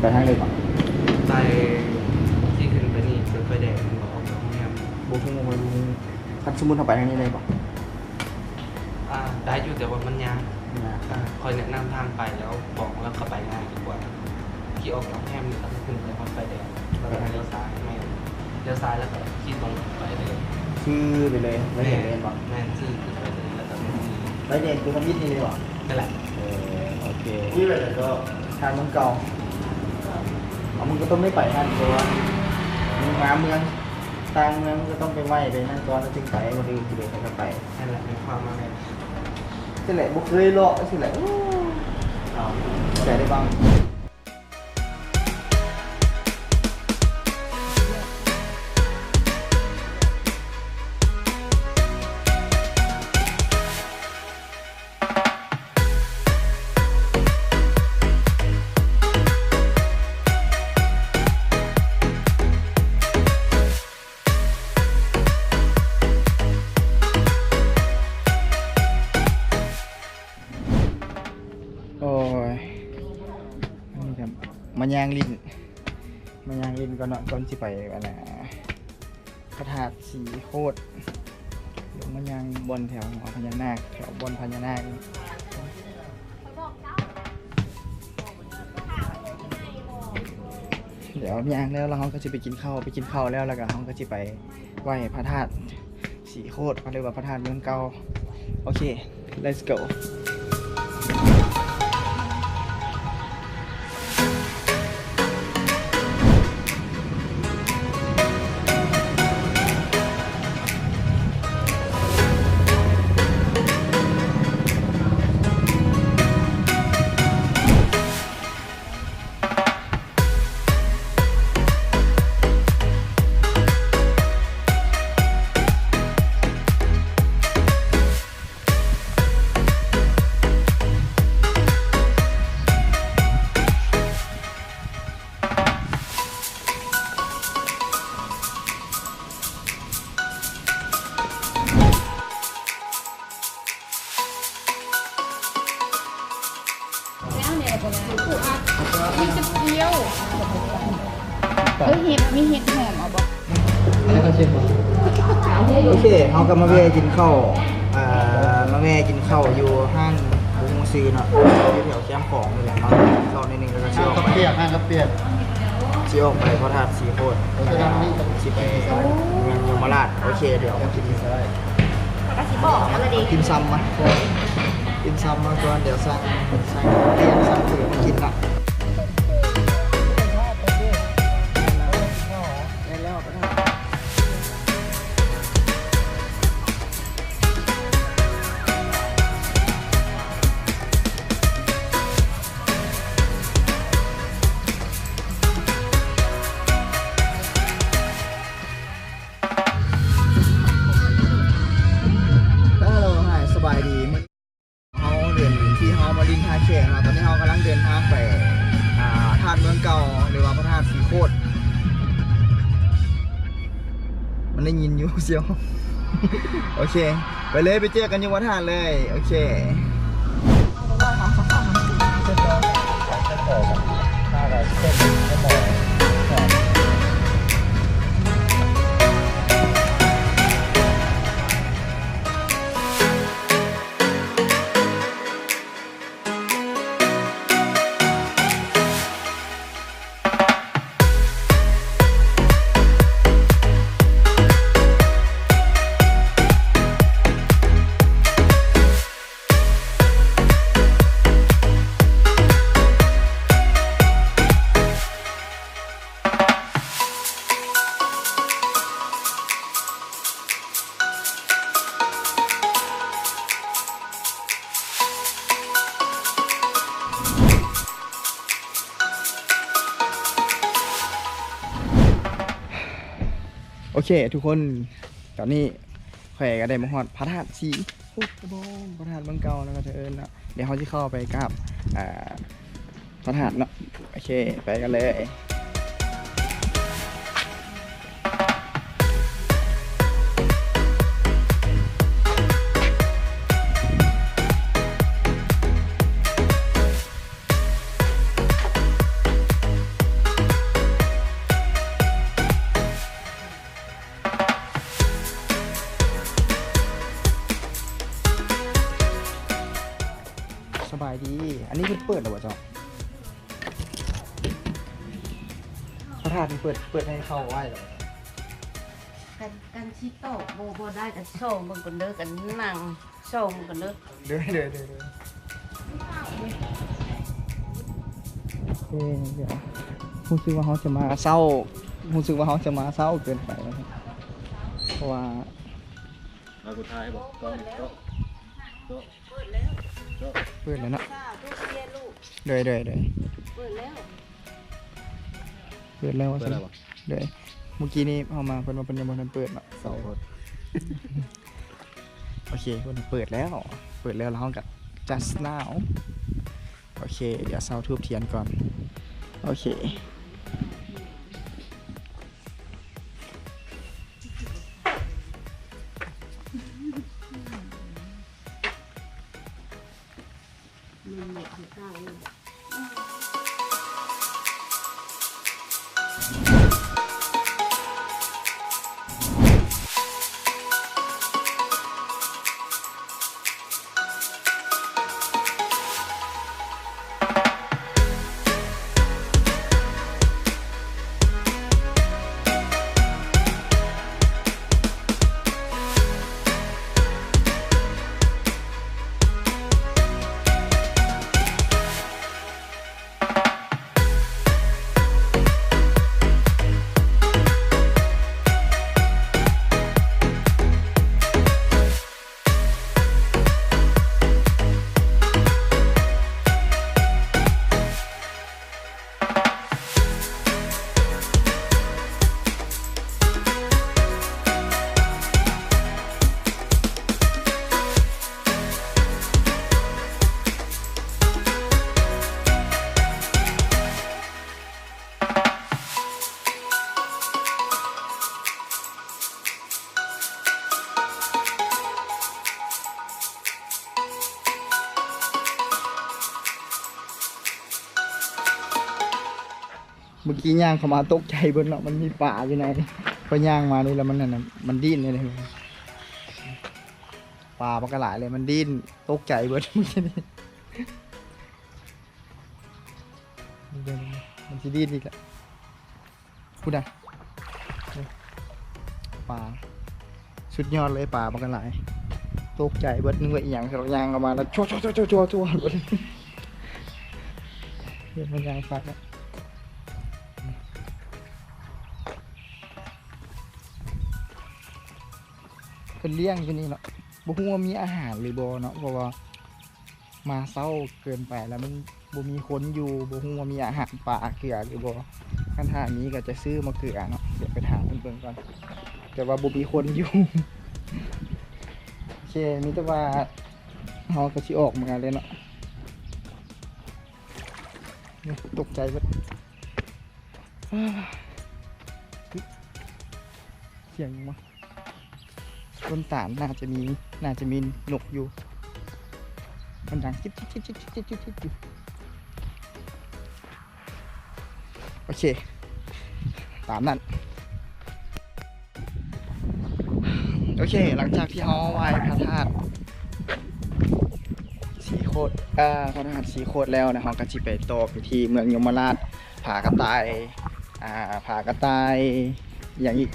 ໄປທາງໃດເກາະ? ໄປ ຊິຂຶ້ນໄປນີ້ ຈຸດໄຟແດງ ຫຼືວ່າອອກຈາກໂຮງແຮມ? ບໍ່ຮູ້ ຂ້ອຍບໍ່ຮູ້. ຄັນສົມມຸດເຮົາໄປທາງນີ້ໄດ້ບໍ່? ອ່າ ໄດ້ຢູ່ ແຕ່ວ່າມັນຍາກ. ຍາກ. ອ່າ ຂ້ອຍແນະນຳທາງໄປແລ້ວບອກ ແລ້ວກໍໄປງ່າຍດີກວ່າ. ຂີ່ອອກຈາກໂຮງແຮມນີ້ ແລ້ວກໍຂຶ້ນໄປຮອດໄຟແດງ ແລ້ວກໍລ້ຽວຊ້າຍ. ແມ່ນ. ລ້ຽວຊ້າຍແລ້ວກໍຂີ່ຕົງໄປເລີຍ. ຊື່ໄປເລີຍ ໄຟແດງແມ່ນບໍ່? ແມ່ນ ຊື່ຂຶ້ນໄປເລີຍ ແລ້ວກໍໄຟແດງຕົວທຳອິດນີ້ເລີຍບໍ່? ນັ້ນແຫຼະ. ເອີ ໂອເຄ. ນີ້ແຫຼະກໍທາງເມືອງເກົ່າ. ເອົາ ມັນກໍຕ້ອງໄດ້ໄປຫັ້ນ ເພາະວ່າມັນມາເມືອງ ຕ່າງເມືອງ ມັນກໍຕ້ອງໄປໄຫວ້ໄປນັ້ນກ່ອນ ແລ້ວຈຶ່ງໄປ ບໍ່ໄດ້ຊິເດີນໄປກໍໄປ. ນັ້ນແຫຼະ ແມ່ນຄວາມມາແມ່ນ. ຊີ້ແຫຼະ ບໍ່ເຄີຍເລາະຊີ້ແຫຼະ. ເອົາ ເຂົ້າໃຈໄດ້ບ້າງ. ໂອ້ຍ ອັນນີ້ກໍມາຍ່າງຫຼິ້ນ ມາຍ່າງຫຼິ້ນກ່ອນເນາະ ກ່ອນຊິໄປ ອັນນ່າ ພະທາດສີໂຄດ. ລົງມາຍ່າງບ່ອນແຖວຫົວພະຍານາກ ແຖວບ່ອນພະຍານາກ. ດຽວຍ່າງແລ້ວ ແລ້ວເຮົາກໍຊິໄປກິນເຂົ້າ ໄປກິນເຂົ້າແລ້ວ ແລ້ວກໍເຮົາກໍຊິໄປໄຫວ້ພະທາດສີໂຄດ ເຂົາເອີ້ນວ່າພະທາດເມືອງເກົ່າ. ໂອເຄ let's go. ເອີ ເຫັດ ມີເຫັດຫອມເອົາບໍ່? ໂອເຄ ເຮົາກໍມາແວ່ກິນເຂົ້າ ອ່າ ມາແວ່ກິນເຂົ້າຢູ່ຮ້ານ ບໍ່ຮູ້ຊື່ເນາະ ຢູ່ແຖວແຄມຂອງນີ້ແຫຼະເນາະ. ເຂົ້າໜ້ອຍໜຶ່ງ ແລ້ວກໍຊິອອກໄປ ຮ້ານເຂົ້າປຽກ ຮ້ານເຂົ້າປຽກ ຊິອອກໄປພະທາດສີໂຄດ ເອີ ຊິໄປເມືອງຍົມມະລາດ. ໂອເຄ ດຽວມາກິນ ແລ້ວກໍຊິບອກເຂົາລະເດ ຕິ່ມຊຳມາ ຕິ່ມຊຳມາກ່ອນ ດຽວສັ່ງ ສັ່ງ ສັ່ງເຂົ້າມາກິນເນາະ. ແມ່ນແລ້ວ Hello hi ສະບາຍດີ. ເຮົາເດີນ ທີ່ເຮົາມາຫຼິ້ນທ່າແຂກເນາະ ຕອນນີ້ເຮົາກຳລັງເດີນທາງໄປ ອ່າ ທາດເມືອງເກົ່າ ຫຼືວ່າພະທາດສີໂຄດ. ມັນໄດ້ຍິນຢູ່ ສຽວ. ໂອເຄ ໄປເລີຍ ໄປເຈີກັນຢູ່ວັດທາດເລີຍ. ໂອເຄ ໂອເຄ ທຸກຄົນ ຕອນນີ້ຂ້ອຍກໍໄດ້ມາຮອດພະທາດສີໂຄດ ພະທາດເມືອງເກົ່າເນາະ ເຂົາເອີ້ນເນາະ. ດຽວເຮົາຊິເຂົ້າໄປກາບ ອ່າ ພະທາດເນາະ. ໂອເຄ ໄປກັນເລີຍ. ເປີດແລ້ວບໍ່ເຈົ້າ? ພະທາດນີ້ເປີດ ເປີດໃຫ້ເຂົ້າໄວ້ແລ້ວບໍ່ເຈົ້າ? ກັນ ກັນຊິຕອບບໍ່ ບໍ່ໄດ້ ກັນສ່ອງເບິ່ງກ່ອນເດີ ກັນນັ່ງ ສົ່ງກັນເດີ. ໂດຍ ໂດຍ ໂດຍ ໂດຍ. ເອີ ຮູ້ສຶກວ່າເຮົາຈະມາເຊົ້າ ຮູ້ສຶກວ່າເຮົາຈະມາເຊົ້າເກີນໄປ ເພາະວ່າ ເອົາ ກູຖ່າຍໃຫ້ບໍ່? ເປີດແລ້ວ ເປີດແລ້ວ ເປີດແລ້ວເນາະ. ໂດຍ ໂດຍ ໂດຍ. ເປີດແລ້ວ ເປີດແລ້ວວ່າຊັ້ນ. ໂດຍ ເມື່ອກີ້ນີ້ເຮົາມາ ເພິ່ນວ່າເພິ່ນຍັງບໍ່ທັນເປີດເນາະ. ໂອເຄ ເພິ່ນເປີດແລ້ວ ເປີດແລ້ວ ແລ້ວເຮົາກໍ just now. ໂອເຄ ດຽວເຊົາທູບທຽນກ່ອນ. ໂອເຄ ເມື່ອກີ້ຍ່າງເຂົ້າມາຕົກໃຈເບິດເນາະ ມັນມີປາຢູ່ໃນ ພໍຍ່າງມານີ້ແລ້ວມັນ ອັນນັ້ນ ມັນດີ້ນເລີຍ ປາບັກຫຼາຍເລີຍ ມັນດີ້ນ ຕົກໃຈເບິດເມື່ອກີ້ນີ້. ມັນຊິດີ້ນອີກແລ້ວ ພຸ້ນນະ ປາ ສຸດຍອດເລີຍ ປາບັກຫຼາຍ ຕົກໃຈເບິດ ນຶກວ່າອີ່ຫຍັງ ລະຍ່າງເຂົ້າມາແລ້ວ ຊວ ຊວ ຊວ ຊວ ຊວ ເຮັດມັນຍ່າງຟັດເນາະ. ເພິ່ນລ້ຽງຢູ່ນີ້ເນາະ ບໍ່ຮູ້ວ່າມີອາຫານຫຼືບໍ່ເນາະ ເພາະວ່າ ມາເຊົ້າເກີນໄປແລ້ວ ມັນບໍ່ມີຄົນຢູ່ ບໍ່ຮູ້ວ່າມີອາຫານປາເກືອຫຼືບໍ່. ຄັນຖ້າມີກໍຈະຊື້ມາເກືອເນາະ ດຽວໄປຖາມເພິ່ນເບິ່ງກ່ອນ ແຕ່ວ່າບໍ່ມີຄົນຢູ່. ໂອເຄ ມີແຕ່ວ່າເຮົາກໍຊິອອກມາແລ້ວເນາະ. ຕົກໃຈເບິດ ສຽງຫຍັງວະ? ຕົ້ນຕານໜ້າຈະມີ ໜ້າຈະມີນົກຢູ່ ມັນດັງຈິບໆໆໆໆ ຢູ່. ໂອເຄ ຕາມນັ້ນ. ໂອເຄ ຫຼັງຈາກທີ່ເຮົາໄຫວ້ພະທາດສີໂຄດ ເອີ ພະທາດສີໂຄດແລ້ວນະ ເຮົາກໍຊິໄປຕໍ່ໄປທີ່ເມືອງຍົມມະລາດ ຜາກະຕ່າຍ ອ່າ ຜາກະຕ່າຍ ອີ່ຫຍັງອີກ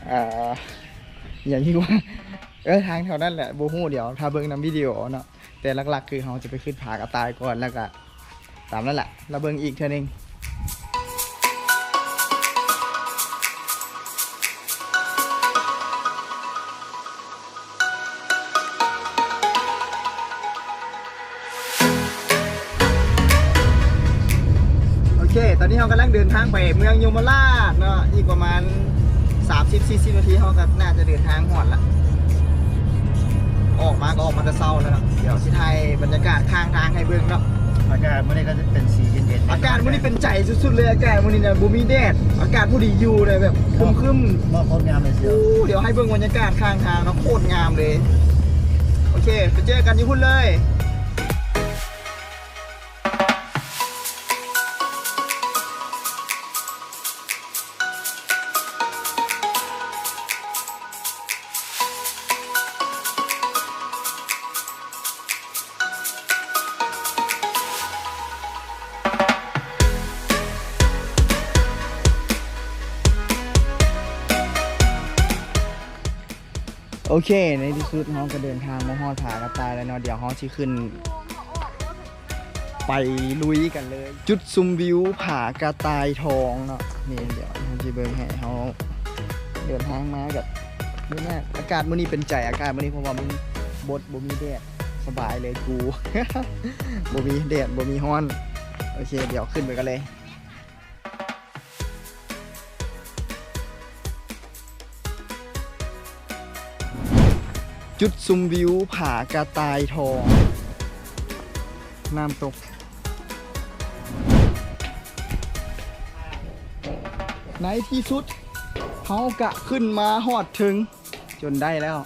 ເອີ ອີ່ຫຍັງອີກວະ ເອີ ທາງແຖວນັ້ນແຫຼະ ບໍ່ຮູ້ ດຽວຖ້າເບິ່ງນຳວິດີໂອເນາະ ແຕ່ຫຼັກໆ ຄືເຮົາຈະໄປຂຶ້ນຜາກະຕ່າຍກ່ອນ ແລ້ວກະຕາມນັ້ນແຫຼະ ລະເບິ່ງອີກເທື່ອໜຶ່ງ. ໂອເຄ ຕອນນີ້ເຮົາກຳລັງເດີນທາງໄປເມືອງຍົມມະລາດເນາະ ອີກປະມານສາມສິບສີ່ສິບນາທີ ເຮົາກໍໜ້າຈະເດີນທາງຮອດລະ ອອກມາກໍອອກມາແຕ່ເຊົ້າແລ້ວເນາະ. ດຽວຊິຖ່າຍບັນຍາກາດຂ້າງທາງໃຫ້ເບິ່ງເນາະ. ອາກາດມື້ນີ້ກໍຈະເປັນສີເຢັນໆ ອາກາດມື້ນີ້ເປັນໃຈສຸດໆເລີຍ ອາກາດມື້ນີ້ນະ ບໍ່ມີແດດ ອາກາດພໍດີຢູ່ເລີຍ ແບບຄຶ້ມໆ ເໝາະ ໂຄດງາມເລີຍ. ໂອ້ ດຽວໃຫ້ເບິ່ງບັນຍາກາດຂ້າງທາງເນາະ ໂຄດງາມເລີຍ. ໂອເຄ ໄປເຈີກັນຢູ່ພຸ້ນເລີຍ. ໂອເຄ ໃນທີ່ສຸດເຮົາກໍເດີນທາງມາຮອດຜາກະຕ່າຍແລ້ວເນາະ. ດຽວເຮົາຊິຂຶ້ນໄປລຸຍກັນເລີຍ ຈຸດຊົມວິວຜາກະຕ່າຍທອງເນາະ. ນີ້ ດຽວເຮົາຊິເບິ່ງໃຫ້ ເຮົາເດີນທາງມາກັບ ນີ້ນະ ອາກາດມື້ນີ້ເປັນໃຈ ອາກາດມື້ນີ້ ເພາະວ່າມັນບົດ ບໍ່ມີແດດ ສະບາຍເລີຍກູ ບໍ່ມີແດດ ບໍ່ມີຮ້ອນ. ໂອເຄ ດຽວຂຶ້ນໄປກັນເລີຍ. ຈຸດຊົມວິວຜາກະຕ່າຍທອງ ນ້ຳຕົກ. ໃນທີ່ສຸດເຮົາກະຂຶ້ນມາຮອດເທິງຈົນໄດ້ແລ້ວ.